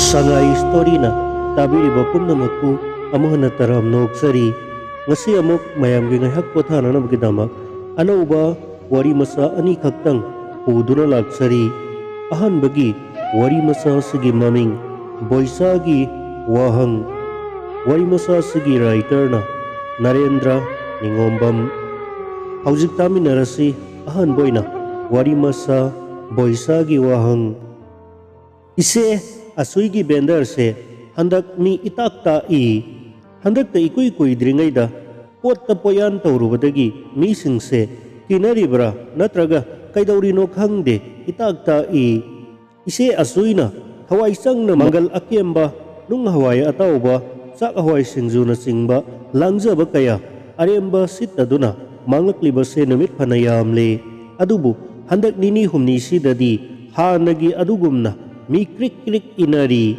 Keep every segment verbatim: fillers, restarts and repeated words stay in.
ꯁꯉꯥꯏ ꯁ꯭ꯇꯣꯔꯤꯅ ꯇꯥꯕꯤꯔꯤꯕ ꯄꯨꯝꯅꯃꯛꯄꯨ ꯑꯃꯨꯛ ꯍꯟꯅ ꯇꯔꯥꯝꯅ ꯑꯣꯛꯆꯔꯤ꯫ ꯉꯁꯤ ꯑꯃꯨꯛ ꯃꯌꯥꯝꯒꯤ ꯉꯥꯏꯍꯥꯛ ꯄꯣꯊꯥꯅꯅꯕꯒꯤꯗꯃꯛ ꯑꯅꯧꯕ ꯋꯥꯔꯤ ꯃꯆꯥ ꯑꯅꯤꯈꯛꯇꯪ ꯄꯨꯗꯨꯅ ꯂꯥꯛꯆꯔꯤ꯫ ꯑꯍꯥꯟꯕꯒꯤ ꯋꯥꯔꯤ ꯃꯆꯥ ꯑꯁꯤꯒꯤ ꯃꯃꯤꯡ ꯕꯣꯏꯁꯥꯒꯤ ꯋꯥꯍꯪ꯫ ꯋꯥꯔꯤ ꯃꯆꯥ ꯑꯁꯤꯒꯤ ꯔꯥꯏꯇꯔꯅ ꯅꯔꯦꯟꯗ꯭ꯔ ꯅꯤꯉꯣꯝꯕꯝ꯫ ꯍꯧꯖꯤꯛ ꯇꯥꯃꯤꯟꯅꯔꯁꯤ ꯑꯍꯥꯟꯕ ꯑꯣꯏꯅ ꯋꯥꯔꯤ ꯃꯆꯥ ꯕꯣꯏꯁꯥꯒꯤ ꯋꯥꯍꯪ꯫ ꯏꯆꯦ, ꯑꯁꯨꯏꯒꯤ ꯕꯦꯟꯗꯔꯁꯦ ꯍꯟꯗꯛ ꯃꯤ ꯏꯇꯥꯛ ꯇꯥꯛꯏ꯫ ꯍꯟꯗꯛꯇ ꯏꯀꯨꯏ ꯀꯨꯏꯗ꯭ꯔꯤꯉꯩꯗ ꯄꯣꯠꯇ ꯄꯣꯌꯥꯟ ꯇꯧꯔꯨꯕꯗꯒꯤ ꯃꯤꯁꯤꯡꯁꯦ ꯀꯤꯅꯔꯤꯕ꯭ꯔꯥ ꯅꯠꯇ꯭ꯔꯒ ꯀꯩꯗꯧꯔꯤꯅꯣ ꯈꯪꯗꯦ, ꯏꯇꯥꯛ ꯇꯥꯛꯏ꯫ ꯏꯆꯦ ꯑꯁꯨꯏꯅ ꯊꯋꯥꯏ ꯆꯪꯅ ꯃꯪꯒꯜ ꯑꯀꯦꯝꯕ, ꯅꯨꯡ ꯍꯋꯥꯏ ꯑꯇꯥꯎꯕ, ꯆꯥꯛ ꯍꯋꯥꯏ ꯁꯤꯡꯖꯨꯅꯆꯤꯡꯕ ꯂꯥꯡꯖꯕ ꯀꯌꯥ ꯑꯔꯦꯝꯕ ꯁꯤꯠꯇꯗꯨꯅ ꯃꯥꯡꯂꯛꯂꯤꯕꯁꯦ ꯅꯨꯃꯤꯠ ꯐꯅ ꯌꯥꯝꯂꯦ꯫ ꯑꯗꯨꯕꯨ ꯍꯟꯗꯛ ꯅꯤꯅꯤ ꯍꯨꯝꯅꯤꯁꯤꯗꯗꯤ ꯍꯥꯟꯅꯒꯤ ꯑꯗꯨꯒꯨꯝꯅ ꯃꯤ ꯀ꯭ꯔꯤꯛ ꯀ꯭ꯔꯤꯛ ꯏꯟꯅꯔꯤ꯫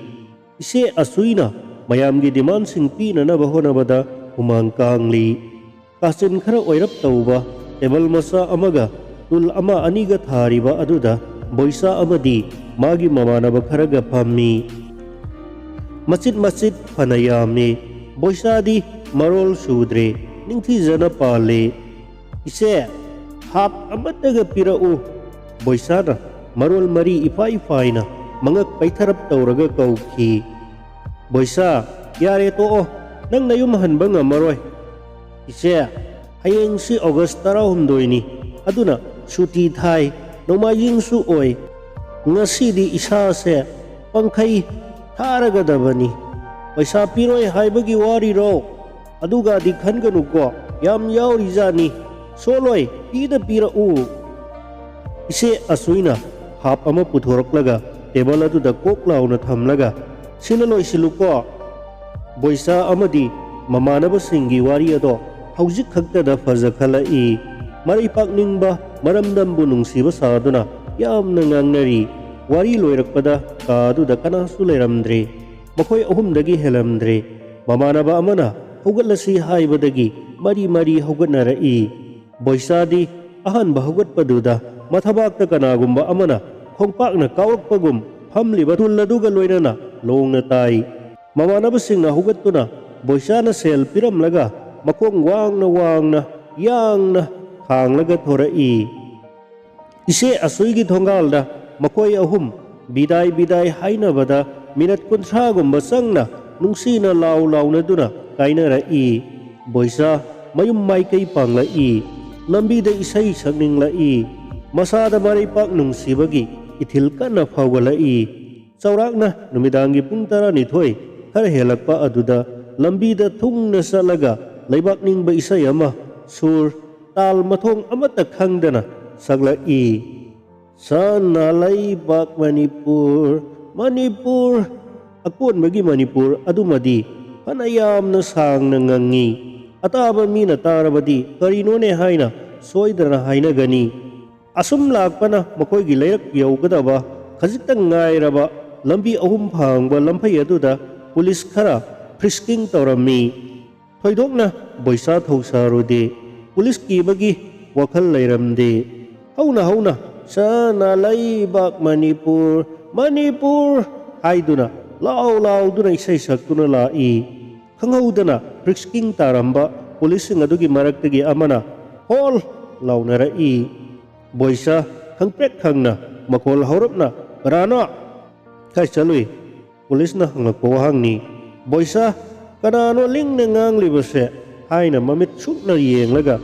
ꯏꯆꯦ ꯑꯁꯨꯏꯅ ꯃꯌꯥꯝꯒꯤ ꯗꯤꯃꯥꯟꯁꯤꯡ ꯄꯤꯅꯅꯕ ꯍꯣꯠꯅꯕꯗ ꯍꯨꯃꯥꯡ ꯀꯥꯡꯂꯤ꯫ ꯀꯥꯆꯤꯟ ꯈꯔ ꯑꯣꯏꯔꯞ ꯇꯧꯕ ꯇꯦꯕꯜ ꯃꯆꯥ ꯑꯃꯒ ꯇꯨꯜ ꯑꯃ ꯑꯅꯤꯒ ꯊꯥꯔꯤꯕ ꯑꯗꯨꯗ ꯕꯣꯏꯁꯥ ꯑꯃꯗꯤ ꯃꯥꯒꯤ ꯃꯃꯥꯟꯅꯕ ꯈꯔꯒ ꯐꯝꯃꯤ꯫ ꯃꯆꯤꯠ ꯃꯆꯤꯠ ꯐꯅ ꯌꯥꯝꯃꯤ꯫ ꯕꯣꯏꯁꯥꯗꯤ ꯃꯔꯣꯜ ꯁꯨꯗ꯭ꯔꯦ, ꯅꯤꯡꯊꯤꯖꯅ ꯄꯥꯜꯂꯤ꯫ "ꯏꯆꯦ, ꯍꯥꯞ ꯑꯃꯠꯇꯒ ꯄꯤꯔꯛꯎ꯫" ꯕꯣꯏꯁꯥꯅ ꯃꯔꯣꯜ ꯃꯔꯤ ꯏꯐꯥꯏ ꯐꯥꯏꯅ ꯃꯉꯛ ꯄꯩꯊꯔꯞ ꯇꯧꯔꯒ ꯀꯧꯈꯤ꯫ "ꯕꯣꯏꯁꯥ, ꯌꯥꯔꯦ ꯇꯣꯛꯑꯣ, ꯅꯪ ꯅꯌꯨꯝ ꯍꯟꯕ ꯉꯝꯃꯔꯣꯏ꯫" "ꯏꯆꯦ, ꯍꯌꯦꯡꯁꯤ ꯑꯣꯒꯁ ꯇꯔꯥꯍꯨꯝꯗꯣꯏꯅꯤ, ꯑꯗꯨꯅ ꯁꯨꯇꯤ ꯊꯥꯏ, ꯅꯣꯡꯃꯥꯏꯖꯤꯡꯁꯨ ꯑꯣꯏ꯫ ꯉꯁꯤꯗꯤ ꯏꯁꯥꯁꯦ ꯄꯪꯈꯩ ꯊꯥꯔꯒꯗꯕꯅꯤ꯫ ꯄꯩꯁꯥ ꯄꯤꯔꯣꯏ ꯍꯥꯏꯕꯒꯤ ꯋꯥꯔꯤꯔꯣ? ꯑꯗꯨꯒꯗꯤ ꯈꯟꯒꯅꯨꯀꯣ, ꯌꯥꯝ ꯌꯥꯎꯔꯤꯖꯥꯠꯅꯤ꯫ ꯁꯣꯜꯂꯣꯏ, ꯄꯤꯗ ꯄꯤꯔꯛꯎ꯫" ꯏꯆꯦ ꯑꯁꯨꯏꯅ ꯍꯥꯞ ꯑꯃ ꯄꯨꯊꯣꯔꯛꯂꯒ ꯇꯦꯕꯜ ꯑꯗꯨꯗ ꯀꯣꯛ ꯂꯥꯎꯅ ꯊꯝꯂꯒ, "ꯁꯤꯅ ꯂꯣꯏꯁꯤꯜꯂꯨꯀꯣ꯫" ꯕꯣꯏꯁꯥ ꯑꯃꯗꯤ ꯃꯃꯥꯟꯅꯕꯁꯤꯡꯒꯤ ꯋꯥꯔꯤ ꯑꯗꯣ ꯍꯧꯖꯤꯛ ꯈꯛꯇꯗ ꯐꯖꯈꯠꯂꯛꯏ꯫ ꯃꯔꯩ ꯄꯥꯛꯅꯤꯡꯕ, ꯃꯔꯝ ꯅꯝꯕꯨ ꯅꯨꯡꯁꯤꯕ ꯁꯥꯗꯨꯅ ꯌꯥꯝꯅ ꯉꯥꯡꯅꯔꯤ꯫ ꯋꯥꯔꯤ ꯂꯣꯏꯔꯛꯄꯗ ꯀꯥ ꯑꯗꯨꯗ ꯀꯅꯥꯁꯨ ꯂꯩꯔꯝꯗ꯭ꯔꯦ꯫ ꯃꯈꯣꯏ ꯑꯍꯨꯝꯗꯒꯤ ꯍꯦꯜꯂꯝꯗ꯭ꯔꯦ꯫ ꯃꯃꯥꯟꯅꯕ ꯑꯃꯅ ꯍꯧꯒꯠꯂꯁꯤ ꯍꯥꯏꯕꯗꯒꯤ ꯃꯔꯤ ꯃꯔꯤ ꯍꯧꯒꯠꯅꯔꯛꯏ꯫ ꯕꯣꯏꯁꯥꯗꯤ ꯑꯍꯥꯟꯕ ꯍꯧꯒꯠꯄꯗꯨꯗ ꯃꯊꯕꯥꯛꯇ ꯀꯅꯥꯒꯨꯝꯕ ꯑꯃꯅ ꯈꯣꯡꯄꯥꯛꯅ ꯀꯥꯎꯔꯛꯄꯒꯨꯝ ꯐꯝꯂꯤꯕ ꯇꯨꯜ ꯑꯗꯨꯒ ꯂꯣꯏꯅꯅ ꯂꯣꯡꯅ ꯇꯥꯏ꯫ ꯃꯃꯥꯟꯅꯕꯁꯤꯡꯅ ꯍꯧꯒꯠꯇꯨꯅ ꯕꯣꯏꯆꯥꯅ ꯁꯦꯜ ꯄꯤꯔꯝꯂꯒ ꯃꯈꯣꯡ ꯋꯥꯡꯅ ꯋꯥꯡꯅ ꯌꯥꯡꯅ ꯊꯥꯡꯂꯒ ꯊꯣꯔꯛꯏ꯫ ꯏꯆꯦ ꯑꯁꯣꯏꯒꯤ ꯊꯣꯡꯒꯥꯜꯗ ꯃꯈꯣꯏ ꯑꯍꯨꯝ ꯕꯤꯗꯥꯏ ꯕꯤꯗꯥꯏ ꯍꯥꯏꯅꯕꯗ ꯃꯤꯅꯠ ꯀꯨꯟꯊ꯭ꯔꯥꯒꯨꯝꯕ ꯆꯪꯅ ꯅꯨꯡꯁꯤꯅ ꯂꯥꯎ ꯂꯥꯎꯅꯗꯨꯅ ꯀꯥꯏꯅꯔꯛꯏ꯫ ꯕꯣꯏꯆꯥ ꯃꯌꯨꯝ ꯃꯥꯏꯀꯩ ꯄꯥꯡꯂꯛꯏ꯫ ꯂꯝꯕꯤꯗ ꯏꯁꯩ ꯁꯛꯅꯤꯡꯂꯛꯏ꯫ ꯃꯁꯥꯗ ꯃꯔꯩꯄꯥꯛ ꯅꯨꯡꯁꯤꯕꯒꯤ ꯏꯊꯤꯜ ꯀꯟꯅ ꯐꯥꯎꯒꯠꯂꯛꯏ꯫ ꯆꯥꯎꯔꯥꯛꯅ ꯅꯨꯃꯤꯗꯥꯡꯒꯤ ꯄꯨꯡ ꯇꯔꯥꯅꯤꯊꯣꯏ ꯈꯔ ꯍꯦꯜꯂꯛꯄ ꯑꯗꯨꯗ ꯂꯝꯕꯤꯗ ꯊꯨꯡꯅ ꯆꯠꯂꯒ ꯂꯩꯕꯥꯛ ꯅꯤꯡꯕ ꯏꯁꯩ ꯑꯃ ꯁꯨꯔ ꯇꯥꯜ ꯃꯊꯣꯡ ꯑꯃꯠꯇ ꯈꯪꯗꯅ ꯁꯛꯂꯛꯏ꯫ ꯁꯅꯥ ꯂꯩꯕꯥꯛ ꯃꯅꯤꯄꯨꯔ, ꯃꯅꯤꯄꯨꯔ, ꯑꯀꯣꯟꯕꯒꯤ ꯃꯅꯤꯄꯨꯔ ꯑꯗꯨꯃꯗꯤ ꯐꯅ ꯌꯥꯝꯅ ꯁꯥꯡꯅ ꯉꯪꯉꯤ꯫ ꯑꯇꯥꯕ ꯃꯤꯅ ꯇꯥꯔꯕꯗꯤ ꯀꯔꯤꯅꯣꯅꯦ ꯍꯥꯏꯅ ꯁꯣꯏꯗꯅ ꯍꯥꯏꯅꯒꯅꯤ꯫ ꯑꯁꯨꯝ ꯂꯥꯛꯄꯅ ꯃꯈꯣꯏꯒꯤ ꯂꯩꯔꯛ ꯌꯧꯒꯗꯕ ꯈꯖꯤꯛꯇꯪ ꯉꯥꯏꯔꯕ ꯂꯝꯕꯤ ꯑꯍꯨꯝ ꯐꯥꯡꯕ ꯂꯝꯐꯩ ꯑꯗꯨꯗ ꯄꯨꯂꯤꯁ ꯈꯔ ꯐ꯭ꯔꯤꯁꯀꯤꯡ ꯇꯧꯔꯝꯃꯤ꯫ ꯊꯣꯏꯗꯣꯛꯅ ꯕꯣꯏꯆꯥ ꯊꯧꯁꯥꯔꯨꯗꯦ꯫ ꯄꯨꯂꯤꯁ ꯀꯤꯕꯒꯤ ꯋꯥꯈꯜ ꯂꯩꯔꯝꯗꯦ꯫ ꯍꯧꯅ ꯍꯧꯅ "ꯁꯅꯥ ꯂꯩꯕꯥꯛ ꯃꯅꯤꯄꯨꯔ, ꯃꯅꯤꯄꯨꯔ" ꯍꯥꯏꯗꯨꯅ ꯂꯥꯎ ꯂꯥꯎꯗꯨꯅ ꯏꯁꯩ ꯁꯛꯇꯨꯅ ꯂꯥꯛꯏ꯫ ꯈꯪꯍꯧꯗꯅ ꯐ꯭ꯔꯤꯁꯀꯤꯡ ꯇꯥꯔꯝꯕ ꯄꯨꯂꯤꯁꯁꯤꯡ ꯑꯗꯨꯒꯤ ꯃꯔꯛꯇꯒꯤ ꯑꯃꯅ "ꯍꯣꯜ" ꯂꯥꯎꯅꯔꯛꯏ꯫ ꯕꯣꯏꯆꯥ ꯈꯪꯄ꯭ꯔꯦꯛ ꯈꯪꯅ ꯃꯈꯣꯜ ꯍꯧꯔꯞꯅ "ꯀꯅꯥꯅꯣ? ꯀꯥꯏ ꯆꯠꯂꯨꯏ?" ꯄꯨꯂꯤꯁꯅ ꯍꯪꯂꯛꯄ ꯋꯥꯍꯪꯅꯤ꯫ ꯕꯣꯏꯆꯥ "ꯀꯅꯥꯅꯣ ꯂꯤꯡꯅ ꯉꯥꯡꯂꯤꯕꯁꯦ?" ꯍꯥꯏꯅ ꯃꯃꯤꯠ ꯁꯨꯛꯅ ꯌꯦꯡꯂꯒ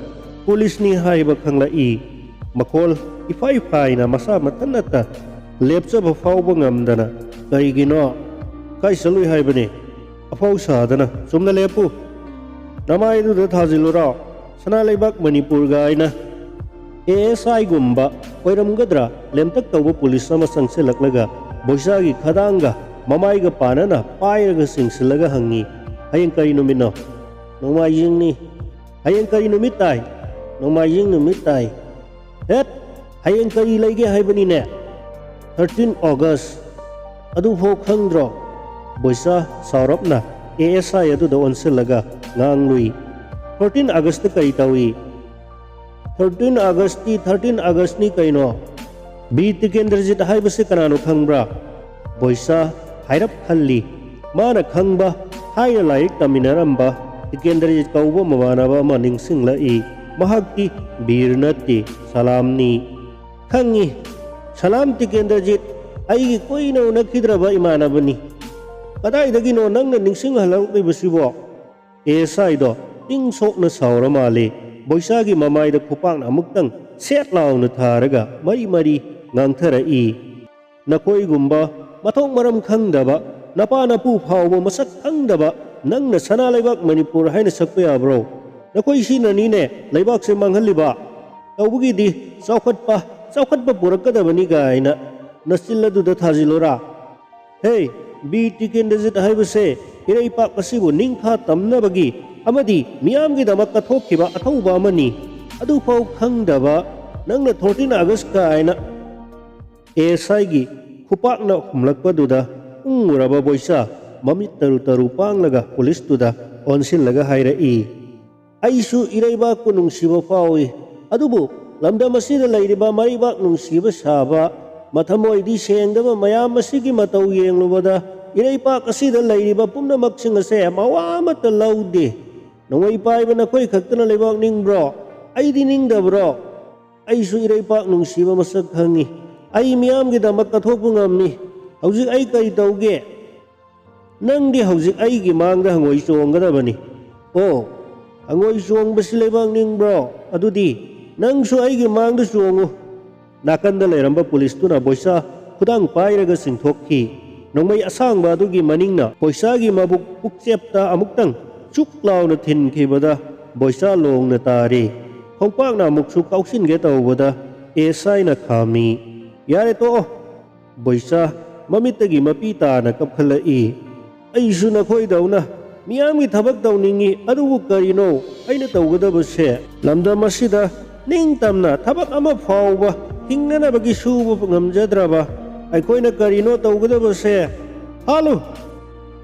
ꯄꯨꯂꯤꯁꯅꯤ ꯍꯥꯏꯕ ꯈꯪꯂꯛꯏ꯫ ꯃꯈꯣꯜ ꯏꯐꯥꯏ ꯐꯥꯏꯅ ꯃꯁꯥ ꯃꯊꯟꯇ ꯂꯦꯞꯆꯕ ꯐꯥꯎꯕ ꯉꯝꯗꯅ "ꯀꯔꯤꯒꯤꯅꯣ? ꯀꯥꯏ ꯆꯠꯂꯨꯏ ꯍꯥꯏꯕꯅꯤ? ꯑꯐꯥꯎ ꯁꯥꯗꯅ ꯆꯨꯝꯅ ꯂꯦꯞꯄꯨ꯫ ꯅꯃꯥꯏꯗꯨꯗ ꯊꯥꯖꯤꯜꯂꯨꯔꯣ, ꯁꯅꯥ ꯂꯩꯕꯥꯛ ꯃꯅꯤꯄꯨꯔꯒ" ꯍꯥꯏꯅ ꯑꯦ ꯑꯦꯁ ꯑꯥꯏꯒꯨꯝꯕ ꯑꯣꯏꯔꯝꯒꯗ꯭ꯔꯥ ꯂꯦꯝꯇꯛ ꯇꯧꯕ ꯄꯨꯂꯤꯁ ꯑꯃ ꯆꯪꯁꯤꯜꯂꯛꯂꯒ ꯕꯣꯏꯆꯥꯒꯤ ꯈꯗꯥꯡꯒ ꯃꯃꯥꯏꯒ ꯄꯥꯟꯅꯅ ꯄꯥꯏꯔꯒ ꯆꯤꯡꯁꯤꯜꯂꯒ ꯍꯪꯉꯤ, "ꯍꯌꯦꯡ ꯀꯔꯤ ꯅꯨꯃꯤꯠꯅꯣ?" "ꯅꯣꯡꯃꯥꯏꯖꯤꯡꯅꯤ꯫" "ꯍꯌꯦꯡ ꯀꯔꯤ ꯅꯨꯃꯤꯠ ꯇꯥꯏ?" "ꯅꯣꯡꯃꯥꯏꯖꯤꯡ ꯅꯨꯃꯤꯠ ꯇꯥꯏ꯫" "ꯍꯦꯠ! ꯍꯌꯦꯡ ꯀꯔꯤ ꯂꯩꯒꯦ ꯍꯥꯏꯕꯅꯤꯅꯦ?" "Thirteen August. ꯑꯗꯨꯐꯥꯎ ꯈꯪꯗ꯭ꯔꯣ?" ꯕꯣꯏꯆꯥ ꯁꯥꯎꯔꯞꯅ ꯑꯦ ꯑꯦꯁ ꯑꯥꯏ ꯑꯗꯨꯗ ꯑꯣꯟꯁꯤꯜꯂꯒ ꯉꯥꯡꯂꯨꯏ꯫ "ꯊꯥꯔꯇꯤꯟ ꯑꯥꯒꯁꯇ ꯀꯔꯤ ꯇꯧꯏ?" "ꯊꯥꯔꯇꯤꯟ ꯑꯥꯒꯁꯇꯤ ꯊꯥꯔꯇꯤꯟ ꯑꯥꯒꯁꯅꯤ ꯀꯩꯅꯣ꯫" "ꯕꯤꯔ ꯇꯤꯀꯦꯟꯗ꯭ꯔꯖꯤꯠ ꯍꯥꯏꯕꯁꯤ ꯀꯅꯥꯅꯣ ꯈꯪꯕ꯭ꯔꯥ?" ꯕꯣꯏꯆꯥ ꯍꯥꯏꯔꯞ ꯈꯜꯂꯤ꯫ ꯃꯥꯅ ꯈꯪꯕ, ꯊꯥꯏꯅ ꯂꯥꯏꯔꯤꯛ ꯇꯝꯃꯤꯟꯅꯔꯝꯕ ꯇꯤꯀꯦꯟꯗ꯭ꯔꯖꯤꯠ ꯀꯧꯕ ꯃꯃꯥꯟꯅꯕ ꯑꯃ ꯅꯤꯡꯁꯤꯡꯂꯛꯏ꯫ ꯃꯍꯥꯛꯇꯤ ꯕꯤꯔ ꯅꯠꯇꯦ, ꯁꯂꯥꯝꯅꯤ꯫ ꯈꯪꯉꯤ, ꯁꯂꯥꯝ ꯇꯤꯀꯦꯟꯗ꯭ꯔꯖꯤꯠ, ꯑꯩꯒꯤ ꯀꯨꯏꯅ ꯎꯅꯈꯤꯗ꯭ꯔꯕ ꯏꯃꯥꯟꯅꯕꯅꯤ꯫ ꯀꯗꯥꯏꯗꯒꯤꯅꯣ ꯅꯪꯅ ꯅꯤꯡꯁꯤꯡꯍꯜꯂꯛꯂꯤꯕꯁꯤꯕꯣ? ꯑꯦ ꯑꯦꯁ ꯑꯥꯏꯗꯣ ꯇꯤꯡ ꯁꯣꯛꯅ ꯁꯥꯎꯔ ꯃꯥꯜꯂꯦ꯫ ꯕꯣꯏꯁꯥꯒꯤ ꯃꯃꯥꯏꯗ ꯈꯨꯄꯥꯛꯅ ꯑꯃꯨꯛꯇꯪ ꯁꯦꯠ ꯂꯥꯎꯅ ꯊꯥꯔꯒ ꯃꯔꯤ ꯃꯔꯤ ꯉꯥꯡꯊꯔꯛꯏ꯫ ꯅꯈꯣꯏꯒꯨꯝꯕ ꯃꯊꯣꯡ ꯃꯔꯝ ꯈꯪꯗꯕ, ꯅꯄꯥ ꯅꯄꯨ ꯐꯥꯎꯕ ꯃꯁꯛ ꯈꯪꯗꯕ ꯅꯪꯅ ꯁꯅꯥ ꯂꯩꯕꯥꯛ ꯃꯅꯤꯄꯨꯔ ꯍꯥꯏꯅ ꯁꯛꯄ ꯌꯥꯕ꯭ꯔꯣ? ꯅꯈꯣꯏ ꯁꯤꯅꯅꯤꯅꯦ ꯂꯩꯕꯥꯛꯁꯦ ꯃꯥꯡꯍꯜꯂꯤꯕ꯫ ꯇꯧꯕꯒꯤꯗꯤ ꯆꯥꯎꯈꯠꯄ, ꯆꯥꯎꯈꯠꯄ ꯄꯨꯔꯛꯀꯗꯕꯅꯤ ꯀꯥꯏꯅ ꯅꯆꯤꯜ ꯑꯗꯨꯗ ꯊꯥꯖꯤꯜꯂꯨꯔꯥ? ꯍꯦ, ꯕꯤꯔ ꯇꯤꯀꯦꯟꯗ꯭ꯔꯖꯤꯠ ꯍꯥꯏꯕꯁꯦ ꯏꯔꯩꯄꯥꯛ ꯑꯁꯤꯕꯨ ꯅꯤꯡꯊꯥ ꯇꯝꯅꯕꯒꯤ ꯑꯃꯗꯤ ꯃꯤꯌꯥꯝꯒꯤꯗꯃꯛ ꯀꯠꯊꯣꯛꯈꯤꯕ ꯑꯊꯧꯕ ꯑꯃꯅꯤ꯫ ꯑꯗꯨꯐꯥꯎ ꯈꯪꯗꯕ ꯅꯪꯅ ꯊꯣꯔꯇꯤꯟ ꯑꯥꯒꯁ ꯀꯥꯏꯅ꯫ ꯑꯦ ꯑꯦꯁ ꯑꯥꯏꯒꯤ ꯈꯨꯄꯥꯛꯅ ꯍꯨꯝꯂꯛꯄꯗꯨꯗ ꯎꯪꯉꯨꯔꯕ ꯕꯣꯏꯆꯥ ꯃꯃꯤꯠ ꯇꯔꯨ ꯇꯔꯨ ꯄꯥꯡꯂꯒ ꯄꯨꯂꯤꯁꯇꯨꯗ ꯑꯣꯟꯁꯤꯜꯂꯒ ꯍꯥꯏꯔꯛꯏ, ꯑꯩꯁꯨ ꯏꯔꯩꯕꯥꯛꯄꯨ ꯅꯨꯡꯁꯤꯕ ꯐꯥꯎꯏ, ꯑꯗꯨꯕꯨ ꯂꯝꯗꯝ ꯑꯁꯤꯗ ꯂꯩꯔꯤꯕ ꯃꯔꯩꯕꯥꯛ ꯅꯨꯡꯁꯤꯕ ꯁꯥꯕ, ꯃꯊꯃꯣꯏꯗꯤ ꯁꯦꯡꯗꯕ ꯃꯌꯥꯝ ꯑꯁꯤꯒꯤ ꯃꯇꯧ ꯌꯦꯡꯂꯨꯕꯗ ꯏꯔꯩꯄꯥꯛ ꯑꯁꯤꯗ ꯂꯩꯔꯤꯕ ꯄꯨꯝꯅꯃꯛꯁꯤꯡ ꯑꯁꯦ ꯃꯋꯥ ꯑꯃꯠꯇ ꯂꯧꯗꯦ꯫ ꯅꯣꯡꯃꯩ ꯄꯥꯏꯕ ꯅꯈꯣꯏ ꯈꯛꯇꯅ ꯂꯩꯕꯥꯛ ꯅꯤꯡꯕ꯭ꯔꯣ? ꯑꯩꯗꯤ ꯅꯤꯡꯗꯕ꯭ꯔꯣ? ꯑꯩꯁꯨ ꯏꯔꯩꯄꯥꯛ ꯅꯨꯡꯁꯤꯕ ꯃꯁꯛ ꯈꯪꯉꯤ꯫ ꯑꯩ ꯃꯤꯌꯥꯝꯒꯤꯗꯃꯛ ꯀꯠꯊꯣꯛꯄ ꯉꯝꯃꯤ꯫ ꯍꯧꯖꯤꯛ ꯑꯩ ꯀꯔꯤ ꯇꯧꯒꯦ? ꯅꯪꯗꯤ ꯍꯧꯖꯤꯛ ꯑꯩꯒꯤ ꯃꯥꯡꯗ ꯍꯪꯉꯣꯏ ꯆꯣꯡꯒꯗꯕꯅꯤ꯫ ꯑꯣ, ꯍꯪꯉꯣꯏ ꯆꯣꯡꯕꯁꯤ ꯂꯩꯕꯥꯛ ꯅꯤꯡꯕ꯭ꯔꯣ? ꯑꯗꯨꯗꯤ ꯅꯪꯁꯨ ꯑꯩꯒꯤ ꯃꯥꯡꯗ ꯆꯣꯡꯉꯨ꯫ ꯅꯥꯀꯟꯗ ꯂꯩꯔꯝꯕ ꯄꯨꯂꯤꯁꯇꯨꯅ ꯕꯣꯏꯆꯥ ꯈꯨꯗꯥꯡ ꯄꯥꯏꯔꯒ ꯆꯤꯡꯊꯣꯛꯈꯤ꯫ ꯅꯣꯡꯃꯩ ꯑꯁꯥꯡꯕ ꯑꯗꯨꯒꯤ ꯃꯅꯤꯡꯅ ꯕꯣꯏꯆꯥꯒꯤ ꯃꯕꯨꯛ ꯄꯨꯛꯆꯦꯞꯇ ꯑꯃꯨꯛꯇꯪ ꯆꯨꯛ ꯂꯥꯎꯅ ꯊꯤꯟꯈꯤꯕꯗ ꯕꯣꯏꯆꯥ ꯂꯣꯡꯅ ꯇꯥꯔꯤ꯫ ꯈꯣꯡꯄꯥꯛꯅ ꯑꯃꯨꯛꯁꯨ ꯀꯥꯎꯁꯤꯟꯒꯦ ꯇꯧꯕꯗ ꯑꯦ ꯑꯦꯁ ꯑꯥꯏꯅ ꯈꯥꯝꯃꯤ꯫ ꯌꯥꯔꯦ, ꯇꯣꯛꯑꯣ꯫ ꯕꯣꯏꯆꯥ ꯃꯃꯤꯠꯇꯒꯤ ꯃꯄꯤ ꯇꯥꯅ ꯀꯞꯈꯠꯂꯛꯏ꯫ ꯑꯩꯁꯨ ꯅꯈꯣꯏꯗꯧꯅ ꯃꯤꯌꯥꯝꯒꯤ ꯊꯕꯛ ꯇꯧꯅꯤꯡꯉꯤ, ꯑꯗꯨꯕꯨ ꯀꯔꯤꯅꯣ ꯑꯩꯅ ꯇꯧꯒꯗꯕꯁꯦ? ꯂꯝꯗꯝ ꯑꯁꯤꯗ ꯅꯤꯡꯇꯝꯅ ꯊꯕꯛ ꯑꯃ ꯐꯥꯎꯕ ꯍꯤꯡꯅꯅꯕꯒꯤ ꯁꯨꯕ ꯉꯝꯖꯗ꯭ꯔꯕ ꯑꯩꯈꯣꯏꯅ ꯀꯔꯤꯅꯣ ꯇꯧꯒꯗꯕꯁꯦ? ꯍꯥꯠꯂꯨ!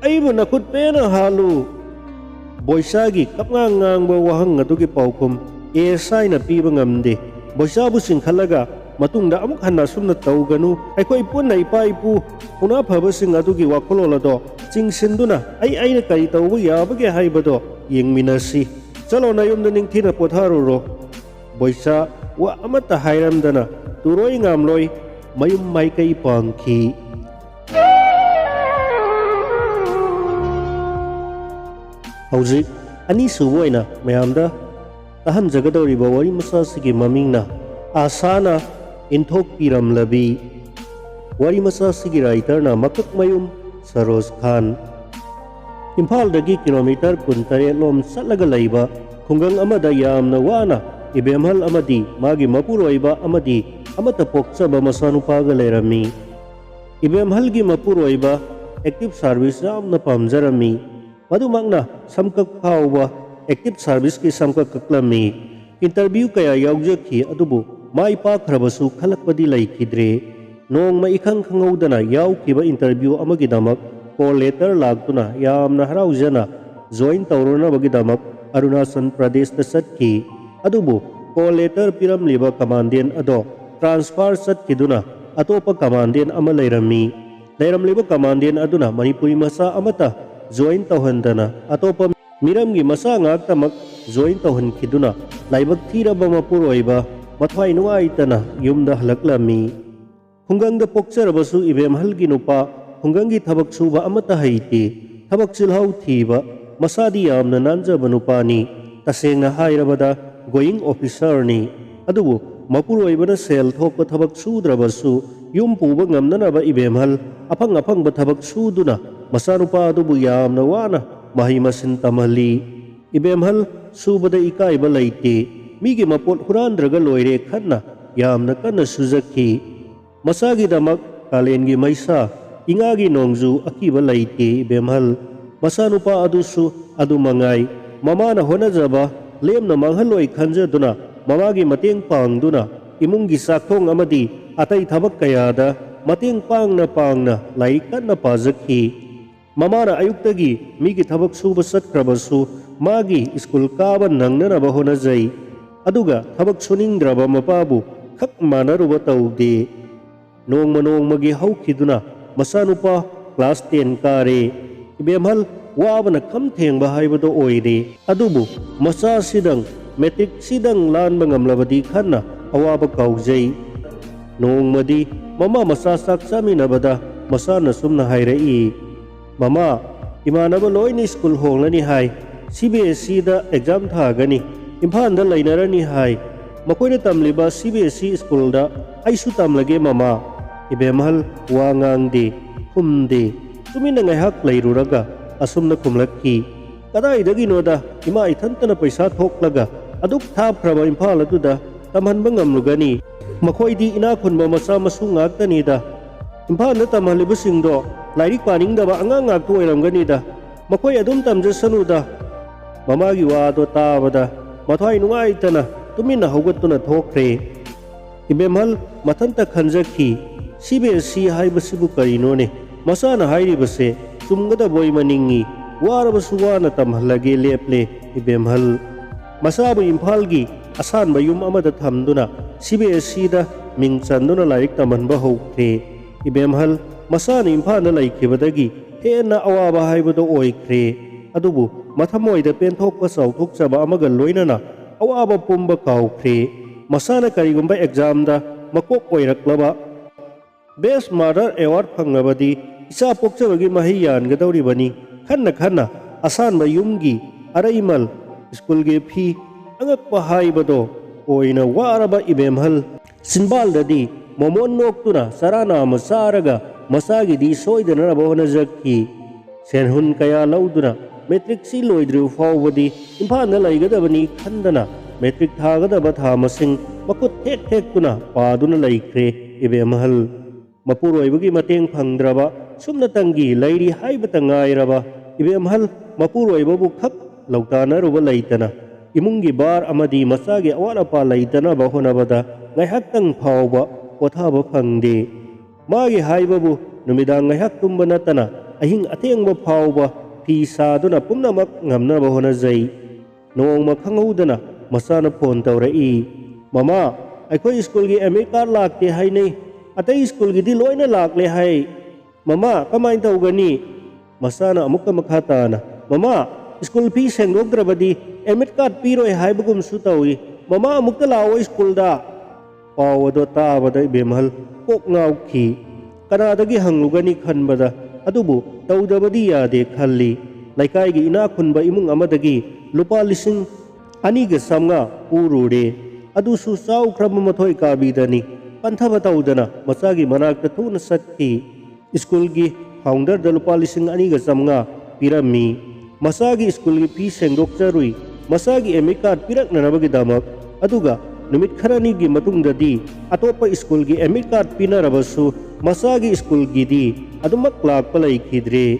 ꯑꯩꯕꯨ ꯅꯈꯨꯠ ꯄꯦꯟꯅ ꯍꯥꯠꯂꯨ! ꯕꯣꯏꯆꯥꯒꯤ ꯀꯞꯉꯥꯡ ꯉꯥꯡꯕ ꯋꯥꯍꯪ ꯑꯗꯨꯒꯤ ꯄꯥꯎꯈꯨꯝ ꯑꯦ ꯑꯦꯁ ꯑꯥꯏꯅ ꯄꯤꯕ ꯉꯝꯗꯦ꯫ ꯕꯣꯏꯆꯥꯕꯨ ꯆꯤꯡꯈꯠꯂꯒ ꯃꯇꯨꯡꯗ ꯑꯃꯨꯛ ꯍꯟꯅ ꯑꯁꯨꯝꯅ ꯇꯧꯒꯅꯨ꯫ ꯑꯩꯈꯣꯏ ꯄꯨꯟꯅ ꯏꯄꯥ ꯏꯄꯨ ꯊꯧꯅꯥ ꯐꯕꯁꯤꯡ ꯑꯗꯨꯒꯤ ꯋꯥꯈꯜꯂꯣꯟ ꯑꯗꯣ ꯆꯤꯡꯁꯤꯟꯗꯨꯅ ꯑꯩ ꯑꯩꯅ ꯀꯔꯤ ꯇꯧꯕ ꯌꯥꯕꯒꯦ ꯍꯥꯏꯕꯗꯣ ꯌꯦꯡꯃꯤꯟꯅꯁꯤ꯫ ꯆꯠꯂꯣ, ꯅꯌꯨꯝꯗ ꯅꯤꯡꯊꯤꯅ ꯄꯣꯊꯥꯔꯨꯔꯣ꯫ ꯕꯣꯏꯆꯥ ꯋꯥ ꯑꯃꯠꯇ ꯍꯥꯏꯔꯝꯗꯅ ꯇꯨꯔꯣꯏ ꯉꯥꯝꯂꯣꯏ ꯃꯌꯨꯝ ꯃꯥꯏꯀꯩ ꯄꯥꯡꯈꯤ꯫ ꯍꯧꯖꯤꯛ ꯑꯅꯤꯁꯨꯕ ꯑꯣꯏꯅ ꯃꯌꯥꯝꯗ ꯇꯥꯍꯟꯖꯒꯗꯧꯔꯤꯕ ꯋꯥꯔꯤ ꯃꯆꯥꯁꯤꯒꯤ ꯃꯃꯤꯡꯅ ꯑꯥꯁꯥꯅ ꯏꯟꯊꯣꯛꯄꯤꯔꯝꯂꯕꯤ꯫ ꯋꯥꯔꯤ ꯃꯆꯥꯁꯤꯒꯤ ꯔꯥꯏꯇꯔꯅ ꯃꯀꯛꯃꯌꯨꯝ ꯁꯔꯣꯖ ꯈꯥꯟ꯫ ꯏꯝꯐꯥꯜꯗꯒꯤ ꯀꯤꯂꯣꯃꯤꯇꯔ ꯀꯨꯟꯇꯔꯦꯠ ꯂꯣꯝ ꯆꯠꯂꯒ ꯂꯩꯕ ꯈꯨꯡꯒꯪ ꯑꯃꯗ ꯌꯥꯝꯅ ꯋꯥꯅ ꯏꯕꯦꯝꯍꯜ ꯑꯃꯗꯤ ꯃꯥꯒꯤ ꯃꯄꯨꯔꯣꯏꯕ ꯑꯃꯗꯤ ꯑꯃꯠꯇ ꯄꯣꯛꯆꯕ ꯃꯆꯥꯅꯨꯄꯥꯒ ꯂꯩꯔꯝꯃꯤ꯫ ꯏꯕꯦꯝꯍꯜꯒꯤ ꯃꯄꯨꯔꯣꯏꯕ ꯑꯦꯛꯇꯤꯚ ꯁꯥꯔꯚꯤꯁ ꯌꯥꯝꯅ ꯄꯥꯝꯖꯔꯝꯃꯤ꯫ ꯃꯗꯨꯃꯛꯅ ꯁꯝꯀꯛ ꯐꯥꯎꯕ ꯑꯦꯛꯇꯤꯚ ꯁꯥꯔꯚꯤꯁꯀꯤ ꯁꯝꯀꯛ ꯀꯛꯂꯝꯃꯤ꯫ ꯏꯟꯇꯔꯚ꯭ꯌꯨ ꯀꯌꯥ ꯌꯥꯎꯖꯈꯤ, ꯑꯗꯨꯕꯨ ꯃꯥꯏ ꯄꯥꯛꯈ꯭ꯔꯕꯁꯨ ꯈꯜꯂꯛꯄꯗꯤ ꯂꯩꯈꯤꯗ꯭ꯔꯦ꯫ ꯅꯣꯡꯃ ꯏꯈꯪ ꯈꯪꯍꯧꯗꯅ ꯌꯥꯎꯈꯤꯕ ꯏꯟꯇꯔꯚ꯭ꯌꯨ ꯑꯃꯒꯤꯗꯃꯛ ꯀꯣꯜ ꯂꯦꯇꯔ ꯂꯥꯛꯇꯨꯅ ꯌꯥꯝꯅ ꯍꯔꯥꯎꯖꯅ ꯖꯣꯏꯟ ꯇꯧꯔꯨꯅꯕꯒꯤꯗꯃꯛ ꯑꯔꯨꯅꯥꯆꯜ ꯄ꯭ꯔꯗꯦꯁꯇ ꯆꯠꯈꯤ꯫ ꯑꯗꯨꯕꯨ ꯀꯣꯜ ꯂꯦꯇꯔ ꯄꯤꯔꯝꯂꯤꯕ ꯀꯃꯥꯟꯗꯦꯟ ꯑꯗꯣ ꯇ꯭ꯔꯥꯟꯁꯐꯔ ꯆꯠꯈꯤꯗꯨꯅ ꯑꯇꯣꯞꯄ ꯀꯃꯥꯟꯗꯦꯟ ꯑꯃ ꯂꯩꯔꯝꯃꯤ꯫ ꯂꯩꯔꯝꯂꯤꯕ ꯀꯃꯥꯟꯗꯦꯟ ꯑꯗꯨꯅ ꯃꯅꯤꯄꯨꯔꯤ ꯃꯆꯥ ꯑꯃꯠꯇ ꯖꯣꯏꯟ ꯇꯧꯍꯟꯗꯅ ꯑꯇꯣꯞꯄ ꯃꯤꯔꯝꯒꯤ ꯃꯆꯥ ꯉꯥꯛꯇꯃꯛ ꯖꯣꯏꯟ ꯇꯧꯍꯟꯈꯤꯗꯨꯅ ꯂꯥꯏꯕꯛ ꯊꯤꯔꯕ ꯃꯄꯨꯔꯣꯏꯕ ꯃꯊ꯭ꯋꯥꯏ ꯅꯨꯡꯉꯥꯏꯇꯅ ꯌꯨꯝꯗ ꯍꯜꯂꯛꯂꯝꯃꯤ꯫ ꯈꯨꯡꯒꯪꯗ ꯄꯣꯛꯆꯔꯕꯁꯨ ꯏꯕꯦꯝꯍꯜꯒꯤ ꯅꯨꯄꯥ ꯈꯨꯡꯒꯪꯒꯤ ꯊꯕꯛ ꯁꯨꯕ ꯑꯃꯠꯇ ꯍꯩꯇꯦ꯫ ꯊꯕꯛ ꯆꯤꯜꯍꯥꯎ ꯊꯤꯕ, ꯃꯁꯥꯗꯤ ꯌꯥꯝꯅ ꯅꯥꯟꯖꯕ ꯅꯨꯄꯥꯅꯤ꯫ ꯇꯁꯦꯡꯅ ꯍꯥꯏꯔꯕꯗ ꯒꯣꯌꯤꯡ ꯑꯣꯐꯤꯁꯔꯅꯤ꯫ ꯑꯗꯨꯕꯨ ꯃꯄꯨꯔꯣꯏꯕꯅ ꯁꯦꯜ ꯊꯣꯛꯄ ꯊꯕꯛ ꯁꯨꯗ꯭ꯔꯕꯁꯨ ꯌꯨꯝ ꯄꯨꯕ ꯉꯝꯅꯅꯕ ꯏꯕꯦꯝꯍꯜ ꯑꯐꯪ ꯑꯐꯪꯕ ꯊꯕꯛ ꯁꯨꯗꯨꯅ ꯃꯆꯥꯅꯨꯄꯥ ꯑꯗꯨꯕꯨ ꯌꯥꯝꯅ ꯋꯥꯅ ꯃꯍꯩ ꯃꯁꯤꯡ ꯇꯝꯍꯜꯂꯤ꯫ ꯏꯕꯦꯝꯍꯜ ꯁꯨꯕꯗ ꯏꯀꯥꯏꯕ ꯂꯩꯇꯦ꯫ ꯃꯤꯒꯤ ꯃꯄꯣꯠ ꯍꯨꯔꯥꯟꯗ꯭ꯔꯒ ꯂꯣꯏꯔꯦ ꯈꯟꯅ ꯌꯥꯝꯅ ꯀꯟꯅ ꯁꯨꯖꯈꯤ꯫ ꯃꯆꯥꯒꯤꯗꯃꯛ ꯀꯥꯂꯦꯟꯒꯤ ꯃꯩꯁꯥ, ꯏꯉꯥꯒꯤ ꯅꯣꯡꯖꯨ ꯑꯀꯤꯕ ꯂꯩꯇꯦ ꯏꯕꯦꯝꯍꯜ꯫ ꯃꯆꯥꯅꯨꯄꯥ ꯑꯗꯨꯁꯨ ꯑꯗꯨ ꯃꯉꯥꯏ꯫ ꯃꯃꯥꯅ ꯍꯣꯠꯅꯖꯕ ꯂꯦꯝꯅ ꯃꯥꯡꯍꯜꯂꯣꯏ ꯈꯟꯖꯗꯨꯅ ꯃꯃꯥꯒꯤ ꯃꯇꯦꯡ ꯄꯥꯡꯗꯨꯅ ꯏꯃꯨꯡꯒꯤ ꯆꯥꯛꯊꯣꯡ ꯑꯃꯗꯤ ꯑꯇꯩ ꯊꯕꯛ ꯀꯌꯥꯗ ꯃꯇꯦꯡ ꯄꯥꯡꯅ ꯄꯥꯡꯅ ꯂꯥꯏꯔꯤꯛ ꯀꯟꯅ ꯄꯥꯖꯈꯤ꯫ ꯃꯃꯥꯅ ꯑꯌꯨꯛꯇꯒꯤ ꯃꯤꯒꯤ ꯊꯕꯛ ꯁꯨꯕ ꯆꯠꯈ꯭ꯔꯕꯁꯨ ꯃꯥꯒꯤ ꯁ꯭ꯀꯨꯜ ꯀꯥꯕ ꯅꯪꯅꯅꯕ ꯍꯣꯠꯅꯖꯩ꯫ ꯑꯗꯨꯒ ꯊꯕꯛ ꯁꯨꯅꯤꯡꯗ꯭ꯔꯕ ꯃꯄꯥꯕꯨ ꯈꯛ ꯃꯥꯟꯅꯔꯨꯕ ꯇꯧꯗꯦ꯫ ꯅꯣꯡꯃ ꯅꯣꯡꯃꯒꯤ ꯍꯧꯈꯤꯗꯨꯅ ꯃꯆꯥꯅꯨꯄꯥ class ten ꯀꯥꯔꯦ꯫ ꯏꯕꯦꯝꯍꯜ ꯋꯥꯕꯅ ꯈꯝ ꯊꯦꯡꯕ ꯍꯥꯏꯕꯗꯣ ꯑꯣꯏꯔꯦ꯫ ꯑꯗꯨꯕꯨ ꯃꯆꯥꯁꯤꯗꯪ, matricꯁꯤꯗꯪ ꯂꯥꯟꯕ ꯉꯝꯂꯕꯗꯤ ꯈꯟꯅ ꯑꯋꯥꯕ ꯀꯥꯎꯖꯩ꯫ ꯅꯣꯡꯃꯗꯤ ꯃꯃꯥ ꯃꯆꯥ ꯆꯥꯛ ꯆꯥꯃꯤꯟꯅꯕꯗ ꯃꯆꯥꯅ ꯁꯨꯝꯅ ꯍꯥꯏꯔꯛꯏ, "ꯃꯃꯥ, ꯏꯃꯥꯟꯅꯕ ꯂꯣꯏꯅ school ꯍꯣꯡꯂꯅꯤ ꯍꯥꯏ, CBSEꯗ exam ꯊꯥꯒꯅꯤ, ꯏꯝꯐꯥꯜꯗ ꯂꯩꯅꯔꯅꯤ ꯍꯥꯏ꯫ ꯃꯈꯣꯏꯅ ꯇꯝꯂꯤꯕ CBSE schoolꯗ ꯑꯩꯁꯨ ꯇꯝꯂꯒꯦ ꯃꯃꯥ꯫" ꯏꯕꯦꯝꯍꯜ ꯋꯥ ꯉꯥꯡꯗꯦ, ꯈꯨꯝꯗꯦ꯫ ꯇꯨꯃꯤꯟꯅ ꯉꯥꯏꯍꯥꯛ ꯂꯩꯔꯨꯔꯒ ꯑꯁꯨꯝꯅ ꯈꯨꯝꯂꯛꯈꯤ, "ꯀꯗꯥꯏꯗꯒꯤꯅꯣꯗ, ꯏꯃꯥ ꯏꯊꯟꯇꯅ ꯄꯩꯁꯥ ꯊꯣꯛꯂꯒ ꯑꯗꯨꯛ ꯊꯥꯞꯈ꯭ꯔꯕ ꯏꯝꯐꯥꯜ ꯑꯗꯨꯗ ꯇꯝꯍꯟꯕ ꯉꯝꯂꯨꯒꯅꯤ? ꯃꯈꯣꯏꯗꯤ ꯏꯅꯥꯛ ꯈꯨꯟꯕ ꯃꯆꯥ ꯃꯁꯨ ꯉꯥꯛꯇꯅꯤꯗ꯫ ꯏꯝꯐꯥꯜꯗ ꯇꯝꯍꯜꯂꯤꯕꯁꯤꯡꯗꯣ ꯂꯥꯏꯔꯤꯛ ꯄꯥꯅꯤꯡꯗꯕ ꯑꯉꯥꯡ ꯉꯥꯛꯇ ꯑꯣꯏꯔꯝꯒꯅꯤꯗ꯫ ꯃꯈꯣꯏ ꯑꯗꯨꯝ ꯇꯝꯖꯁꯅꯨꯗ꯫" ꯃꯃꯥꯒꯤ ꯋꯥꯗꯣ ꯇꯥꯕꯗ ꯃꯊ꯭ꯋꯥꯏ ꯅꯨꯡꯉꯥꯏꯇꯅ ꯇꯨꯃꯤꯟꯅ ꯍꯧꯒꯠꯇꯨꯅ ꯊꯣꯛꯈ꯭ꯔꯦ꯫ ꯏꯕꯦꯝꯍꯜ ꯃꯊꯟꯇ ꯈꯟꯖꯈꯤ, "CBSE ꯍꯥꯏꯕꯁꯤꯕꯨ ꯀꯔꯤꯅꯣꯅꯦ? ꯃꯆꯥꯅ ꯍꯥꯏꯔꯤꯕꯁꯦ ꯆꯨꯝꯒꯗꯕꯣꯏ ꯃꯅꯤꯡꯉꯤ꯫ ꯋꯥꯔꯕꯁꯨ ꯋꯥꯅ ꯇꯝꯍꯜꯂꯒꯦ" ꯂꯦꯞꯂꯦ ꯏꯕꯦꯝꯍꯜ꯫ ꯃꯆꯥꯕꯨ ꯏꯝꯐꯥꯜꯒꯤ ꯑꯁꯥꯟꯕ ꯌꯨꯝ ꯑꯃꯗ ꯊꯝꯗꯨꯅ CBSEꯗ ꯃꯤꯡ ꯆꯟꯗꯨꯅ ꯂꯥꯏꯔꯤꯛ ꯇꯝꯍꯟꯕ ꯍꯧꯈ꯭ꯔꯦ꯫ ꯏꯕꯦꯝꯍꯜ ꯃꯆꯥꯅ ꯏꯝꯐꯥꯜꯗ ꯂꯩꯈꯤꯕꯗꯒꯤ ꯍꯦꯟꯅ ꯑꯋꯥꯕ ꯍꯥꯏꯕꯗꯣ ꯑꯣꯏꯈ꯭ꯔꯦ꯫ ꯑꯗꯨꯕꯨ ꯃꯊꯃꯣꯏꯗ ꯄꯦꯟꯊꯣꯛꯄ ꯆꯥꯎꯊꯣꯛꯆꯕ ꯑꯃꯒ ꯂꯣꯏꯅꯅ ꯑꯋꯥꯕ ꯄꯨꯝꯕ ꯀꯥꯎꯈ꯭ꯔꯦ꯫ ꯃꯆꯥꯅ ꯀꯔꯤꯒꯨꯝꯕ examꯗ ꯃꯀꯣꯛ ꯑꯣꯏꯔꯛꯂꯕ, best mother award ꯐꯪꯂꯕꯗꯤ ꯏꯆꯥ ꯄꯣꯛꯆꯕꯒꯤ ꯃꯍꯩ ꯌꯥꯟꯒꯗꯧꯔꯤꯕꯅꯤ꯫ ꯈꯟꯅ ꯈꯟꯅ ꯑꯁꯥꯟꯕ ꯌꯨꯝꯒꯤ ꯑꯔꯩꯃꯜ, schoolꯒꯤ ꯐꯤ, ꯑꯉꯛꯄ ꯍꯥꯏꯕꯗꯣ ꯑꯣꯏꯅ ꯋꯥꯔꯕ ꯏꯕꯦꯝꯍꯜ ꯆꯤꯟꯕꯥꯜꯗꯗꯤ ꯃꯣꯃꯣꯟ ꯅꯣꯛꯇꯨꯅ ꯆꯔꯥ ꯅꯥꯝꯃ ꯆꯥꯔꯒ ꯃꯆꯥꯒꯤꯗꯤ ꯁꯣꯏꯗꯅꯅꯕ ꯍꯣꯠꯅꯖꯈꯤ꯫ ꯁꯦꯟꯍꯨꯟ ꯀꯌꯥ ꯂꯧꯗꯨꯅ matricꯁꯤ ꯂꯣꯏꯗ꯭ꯔꯤꯕ ꯐꯥꯎꯕꯗꯤ ꯏꯝꯐꯥꯜꯗ ꯂꯩꯒꯗꯕꯅꯤ ꯈꯟꯗꯅ matric ꯊꯥꯒꯗꯕ ꯊꯥ ꯃꯁꯤꯡ ꯃꯈꯨꯠ ꯊꯦꯛ ꯊꯦꯛꯇꯨꯅ ꯄꯥꯗꯨꯅ ꯂꯩꯈ꯭ꯔꯦ ꯏꯕꯦꯝꯍꯜ꯫ ꯃꯄꯨꯔꯣꯏꯕꯒꯤ ꯃꯇꯦꯡ ꯐꯪꯗ꯭ꯔꯕ, ꯁꯨꯞꯅꯇꯪꯒꯤ ꯂꯩꯔꯤ ꯍꯥꯏꯕꯇ ꯉꯥꯏꯔꯕ ꯏꯕꯦꯝꯍꯜ ꯃꯄꯨꯔꯣꯏꯕꯕꯨ ꯈꯛ ꯂꯧꯇꯥꯅꯔꯨꯕ ꯂꯩꯇꯅ, ꯏꯃꯨꯡꯒꯤ ꯕꯥꯔ ꯑꯃꯗꯤ ꯃꯆꯥꯒꯤ ꯑꯋꯥꯠ ꯑꯄꯥ ꯂꯩꯇꯅꯕ ꯍꯣꯠꯅꯕꯗ ꯉꯥꯏꯍꯥꯛꯇꯪ ꯐꯥꯎꯕ ꯄꯣꯊꯥꯕ ꯐꯪꯗꯦ꯫ ꯃꯥꯒꯤ ꯍꯥꯏꯕꯕꯨ ꯅꯨꯃꯤꯗꯥꯡ ꯉꯥꯏꯍꯥꯛ ꯇꯨꯝꯕ ꯅꯠꯇꯅ ꯑꯍꯤꯡ ꯑꯊꯦꯡꯕ ꯐꯥꯎꯕ ꯐꯤ ꯁꯥꯗꯨꯅ ꯄꯨꯝꯅꯃꯛ ꯉꯝꯅꯕ ꯍꯣꯠꯅꯖꯩ꯫ ꯅꯣꯡꯃ ꯈꯪꯍꯧꯗꯅ ꯃꯆꯥꯅ ꯐꯣꯟ ꯇꯧꯔꯛꯏ, "ꯃꯃꯥ, ꯑꯩꯈꯣꯏ ꯁ꯭ꯀꯨꯜꯒꯤ ꯑꯦꯗꯃꯤꯠ ꯀꯥꯔꯗ ꯂꯥꯛꯇꯦ ꯍꯥꯏꯅꯩ꯫ ꯑꯇꯩ ꯁ꯭ꯀꯨꯜꯒꯤꯗꯤ ꯂꯣꯏꯅ ꯂꯥꯛꯂꯦ ꯍꯥꯏ꯫ ꯃꯃꯥ, ꯀꯃꯥꯏꯅ ꯇꯧꯒꯅꯤ? ꯃꯆꯥꯅ ꯑꯃꯨꯛꯀ ꯃꯈꯥ ꯇꯥꯅ, "ꯃꯃꯥ, ꯁ꯭ꯀꯨꯜ ꯐꯤ ꯁꯦꯡꯗꯣꯛꯇ꯭ꯔꯕꯗꯤ ꯑꯦꯗꯃꯤꯠ ꯀꯥꯔꯗ ꯄꯤꯔꯣꯏ ꯍꯥꯏꯕꯒꯨꯝꯁꯨ ꯇꯧꯏ꯫ ꯃꯃꯥ, ꯑꯃꯨꯛꯇ ꯂꯥꯛꯑꯣ ꯁ꯭ꯀꯨꯜꯗ"꯫ ꯄꯥꯎ ꯑꯗꯣ ꯇꯥꯕꯗ ꯏꯕꯦꯝꯍꯜ ꯀꯣꯛ ꯉꯥꯎꯈꯤ꯫ ꯀꯅꯥꯗꯒꯤ ꯍꯪꯂꯨꯒꯅꯤ ꯈꯟꯕꯗ, ꯑꯗꯨꯕꯨ ꯇꯧꯗꯕꯗꯤ ꯌꯥꯗꯦ ꯈꯜꯂꯤ꯫ ꯂꯩꯀꯥꯏꯒꯤ ꯏꯅꯥꯛ ꯈꯨꯟꯕ ꯏꯃꯨꯡ ꯑꯃꯗꯒꯤ ꯂꯨꯄꯥ ꯂꯤꯁꯤꯡ ꯑꯅꯤꯒ ꯆꯥꯝꯃꯉꯥ ꯄꯨꯔꯨꯔꯦ꯫ ꯑꯗꯨꯁꯨ ꯆꯥꯎꯈ꯭ꯔꯕ ꯃꯊꯣꯏ ꯀꯥꯕꯤꯗꯅꯤ꯫ ꯄꯟꯊꯕ ꯇꯧꯗꯅ ꯃꯆꯥꯒꯤ ꯃꯅꯥꯛꯇ ꯊꯨꯅ ꯆꯠꯈꯤ꯫ ꯁ꯭ꯀꯨꯜꯒꯤ ꯐꯥꯎꯟꯗꯔꯗ ꯂꯨꯄꯥ ꯂꯤꯁꯤꯡ ꯑꯅꯤꯒ ꯆꯥꯝꯃꯉꯥ ꯄꯤꯔꯝꯃꯤ꯫ ꯃꯆꯥꯒꯤ ꯁ꯭ꯀꯨꯜꯒꯤ ꯐꯤ ꯁꯦꯡꯗꯣꯛꯆꯔꯨꯏ, ꯃꯆꯥꯒꯤ ꯑꯦꯗꯃꯤꯠ ꯀꯥꯔꯗ ꯄꯤꯔꯛꯅꯅꯕꯒꯤꯗꯃꯛ꯫ ꯑꯗꯨꯒ ꯅꯨꯃꯤꯠ ꯈꯔꯅꯤꯒꯤ ꯃꯇꯨꯡꯗꯗꯤ ꯑꯇꯣꯞꯄ ꯁ꯭ꯀꯨꯜꯒꯤ ꯑꯦꯗꯃꯤꯠ ꯀꯥꯔꯗ ꯄꯤꯅꯔꯕꯁꯨ ꯃꯆꯥꯒꯤ ꯁ꯭ꯀꯨꯜꯒꯤꯗꯤ ꯑꯗꯨꯃꯛ ꯂꯥꯛꯄ ꯂꯩꯈꯤꯗ꯭ꯔꯦ꯫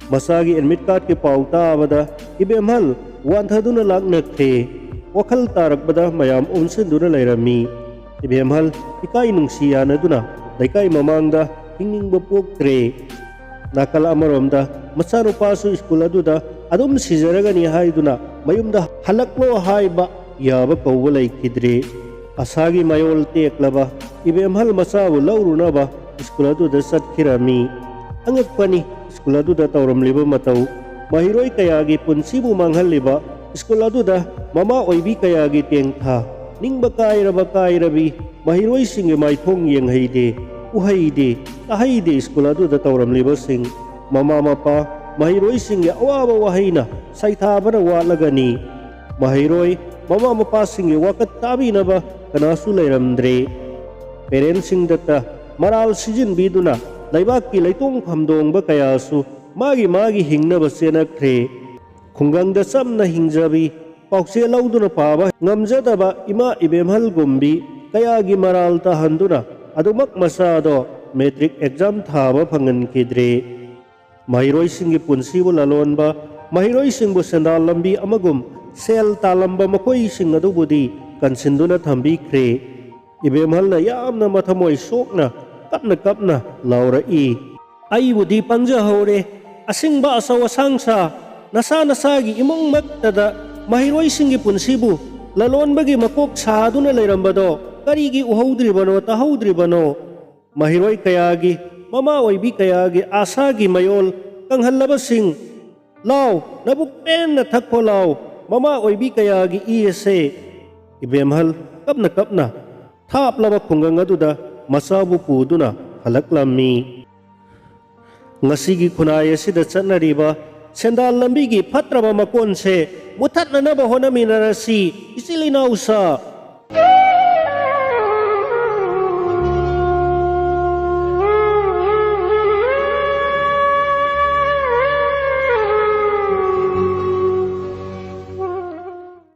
ꯃꯆꯥꯒꯤ ꯑꯦꯗꯃꯤꯠ ꯀꯥꯔꯗꯀꯤ ꯄꯥꯎ ꯇꯥꯕꯗ ꯏꯕꯦꯝꯍꯜ ꯋꯥꯟꯊꯗꯨꯅ ꯂꯥꯛꯅꯈ꯭ꯔꯦ꯫ ꯋꯥꯈꯜ ꯇꯥꯔꯛꯄꯗ ꯃꯌꯥꯝ ꯑꯣꯝꯁꯤꯟꯗꯨꯅ ꯂꯩꯔꯝꯃꯤ꯫ ꯏꯕꯦꯝꯍꯜ ꯏꯀꯥꯏ ꯅꯨꯡꯁꯤ ꯌꯥꯅꯗꯨꯅ ꯂꯩꯀꯥꯏ ꯃꯃꯥꯡꯗ ꯍꯤꯡꯅꯤꯡꯕ ꯄꯣꯛꯇ꯭ꯔꯦ꯫ ꯅꯥꯀꯜ ꯑꯃꯔꯣꯝꯗ ꯃꯆꯥꯅꯨꯄꯥꯁꯨ ꯁ꯭ꯀꯨꯜ ꯑꯗꯨꯗ ꯑꯗꯨꯝ ꯁꯤꯖꯔꯒꯅꯤ ꯍꯥꯏꯗꯨꯅ ꯃꯌꯨꯝꯗ ꯍꯜꯂꯛꯂꯣ ꯍꯥꯏꯕ ꯌꯥꯕ ꯀꯧꯕ ꯂꯩꯈꯤꯗ꯭ꯔꯦ꯫ ꯑꯁꯥꯒꯤ ꯃꯌꯣꯜ ꯇꯦꯛꯂꯕ ꯏꯕꯦꯝꯍꯜ ꯃꯆꯥꯕꯨ ꯂꯧꯔꯨꯅꯕ ꯁ꯭ꯀꯨꯜ ꯑꯗꯨꯗ ꯆꯠꯈꯤꯔꯝꯃꯤ꯫ ꯑꯉꯛꯄꯅꯤ ꯁ꯭ꯀꯨꯜ ꯑꯗꯨꯗ ꯇꯧꯔꯝꯂꯤꯕ ꯃꯇꯧ꯫ ꯃꯍꯩꯔꯣꯏ ꯀꯌꯥꯒꯤ ꯄꯨꯟꯁꯤꯕꯨ ꯃꯥꯡꯍꯜꯂꯤꯕ ꯁ꯭ꯀꯨꯜ ꯑꯗꯨꯗ ꯃꯃꯥ ꯑꯣꯏꯕꯤ ꯀꯌꯥꯒꯤ ꯇꯦꯡꯊꯥ꯫ ꯅꯤꯡꯕ ꯀꯥꯏꯔꯕ ꯀꯥꯏꯔꯕꯤ ꯃꯍꯩꯔꯣꯏꯁꯤꯡꯒꯤ ꯃꯥꯏꯊꯣꯡ ꯌꯦꯡꯍꯩꯗꯦ, ꯎꯍꯩꯗꯦ, ꯇꯥꯍꯩꯗꯦ ꯁ꯭ꯀꯨꯜ ꯑꯗꯨꯗ ꯇꯧꯔꯝꯂꯤꯕꯁꯤꯡ꯫ ꯃꯃꯥ ꯃꯄꯥ, ꯃꯍꯩꯔꯣꯏꯁꯤꯡꯒꯤ ꯑꯋꯥꯕ ꯋꯥꯍꯩꯅ ꯁꯩꯊꯥꯕꯅ ꯋꯥꯠꯂꯒꯅꯤ꯫ ꯃꯍꯩꯔꯣꯏ, ꯃꯃꯥ ꯃꯄꯥꯁꯤꯡꯒꯤ ꯋꯥꯀꯠ ꯇꯥꯕꯤꯅꯕ ꯀꯅꯥꯁꯨ ꯂꯩꯔꯝꯗ꯭ꯔꯦ꯫ ꯄꯦꯔꯦꯟꯁꯁꯤꯡꯗꯇ ꯃꯔꯥꯜ ꯁꯤꯖꯤꯟꯕꯤꯗꯨꯅ ꯂꯩꯕꯥꯛꯀꯤ ꯂꯩꯇꯣꯡ ꯐꯝꯗꯣꯡꯕ ꯀꯌꯥꯁꯨ ꯃꯥꯒꯤ ꯃꯥꯒꯤ ꯍꯤꯡꯅꯕ ꯆꯦꯟꯅꯈ꯭ꯔꯦ꯫ ꯈꯨꯡꯒꯪꯗ ꯆꯝꯅ ꯍꯤꯡꯖꯕꯤ, ꯄꯥꯎꯆꯦ ꯂꯧꯗꯨꯅ ꯄꯥꯕ ꯉꯝꯖꯗꯕ ꯏꯃꯥ ꯏꯕꯦꯝꯍꯜꯒꯨꯝꯕꯤ ꯀꯌꯥꯒꯤ ꯃꯔꯥꯜ ꯇꯥꯍꯟꯗꯨꯅ ꯑꯗꯨꯃꯛ ꯃꯆꯥꯗꯣ ꯃꯦꯇ꯭ꯔꯤꯛ ꯑꯦꯛꯖꯥꯝ ꯊꯥꯕ ꯐꯪꯍꯟꯈꯤꯗ꯭ꯔꯦ꯫ ꯃꯍꯩꯔꯣꯏꯁꯤꯡꯒꯤ ꯄꯨꯟꯁꯤꯕꯨ ꯂꯂꯣꯟꯕ, ꯃꯍꯩꯔꯣꯏꯁꯤꯡꯕꯨ ꯁꯦꯟꯗꯥꯜ ꯂꯝꯕꯤ ꯑꯃꯒꯨꯝ ꯁꯦꯜ ꯇꯥꯜꯂꯝꯕ ꯃꯈꯣꯏꯁꯤꯡ ꯑꯗꯨꯕꯨꯗꯤ ꯀꯟꯁꯤꯟꯗꯨꯅ ꯊꯝꯕꯤꯈ꯭ꯔꯦ꯫ ꯏꯕꯦꯝꯍꯜꯅ ꯌꯥꯝꯅ ꯃꯊꯃꯣꯏ ꯁꯣꯛꯅ ꯀꯞꯅ ꯀꯞꯅ ꯂꯥꯎꯔꯛꯏ꯫ "ꯑꯩꯕꯨꯗꯤ ꯄꯪꯖꯍꯧꯔꯦ꯫ ꯑꯁꯤꯡꯕ ꯑꯆꯧ ꯑꯁꯥꯡ ꯁꯥ, ꯅꯁꯥ ꯅꯁꯥꯒꯤ ꯏꯃꯨꯡꯃꯛꯇꯗ ꯃꯍꯩꯔꯣꯏꯁꯤꯡꯒꯤ ꯄꯨꯟꯁꯤꯕꯨ ꯂꯂꯣꯟꯕꯒꯤ ꯃꯀꯣꯛ ꯁꯥꯗꯨꯅ ꯂꯩꯔꯝꯕꯗꯣ ꯀꯔꯤꯒꯤ ꯎꯍꯧꯗ꯭ꯔꯤꯕꯅꯣ, ꯇꯥꯍꯧꯗ꯭ꯔꯤꯕꯅꯣ? ꯃꯍꯩꯔꯣꯏ ꯀꯌꯥꯒꯤ, ꯃꯃꯥ ꯑꯣꯏꯕꯤ ꯀꯌꯥꯒꯤ ꯑꯥꯁꯥꯒꯤ ꯃꯌꯣꯜ ꯀꯪꯍꯜꯂꯕꯁꯤꯡ, ꯂꯥꯎ, ꯅꯕꯨꯛ ꯄꯦꯟꯅ ꯊꯛꯈꯣ ꯂꯥꯎ, ꯃꯃꯥ ꯑꯣꯏꯕꯤ ꯀꯌꯥꯒꯤ ꯏ ꯑꯁꯦ꯫ ꯏꯕꯦꯝꯍꯜ ꯀꯞꯅ ꯀꯞꯅ ꯊꯥꯞꯂꯕ ꯈꯨꯡꯒꯪ ꯑꯗꯨꯗ ꯃꯆꯥꯕꯨ ꯄꯨꯗꯨꯅ ꯍꯜꯂꯛꯂꯝꯃꯤ꯫ ꯉꯁꯤꯒꯤ ꯈꯨꯟꯅꯥꯏ ꯑꯁꯤꯗ ꯆꯠꯅꯔꯤꯕ ꯁꯦꯟꯗꯥꯟ ꯂꯝꯕꯤꯒꯤ ꯐꯠꯇ꯭ꯔꯕ ꯃꯀꯣꯟꯁꯦ ꯃꯨꯊꯠꯅꯅꯕ ꯍꯣꯠꯅꯃꯤꯟꯅꯔꯁꯤ꯫ ꯏꯆꯤꯜ ꯏꯅꯥꯎꯁꯥ,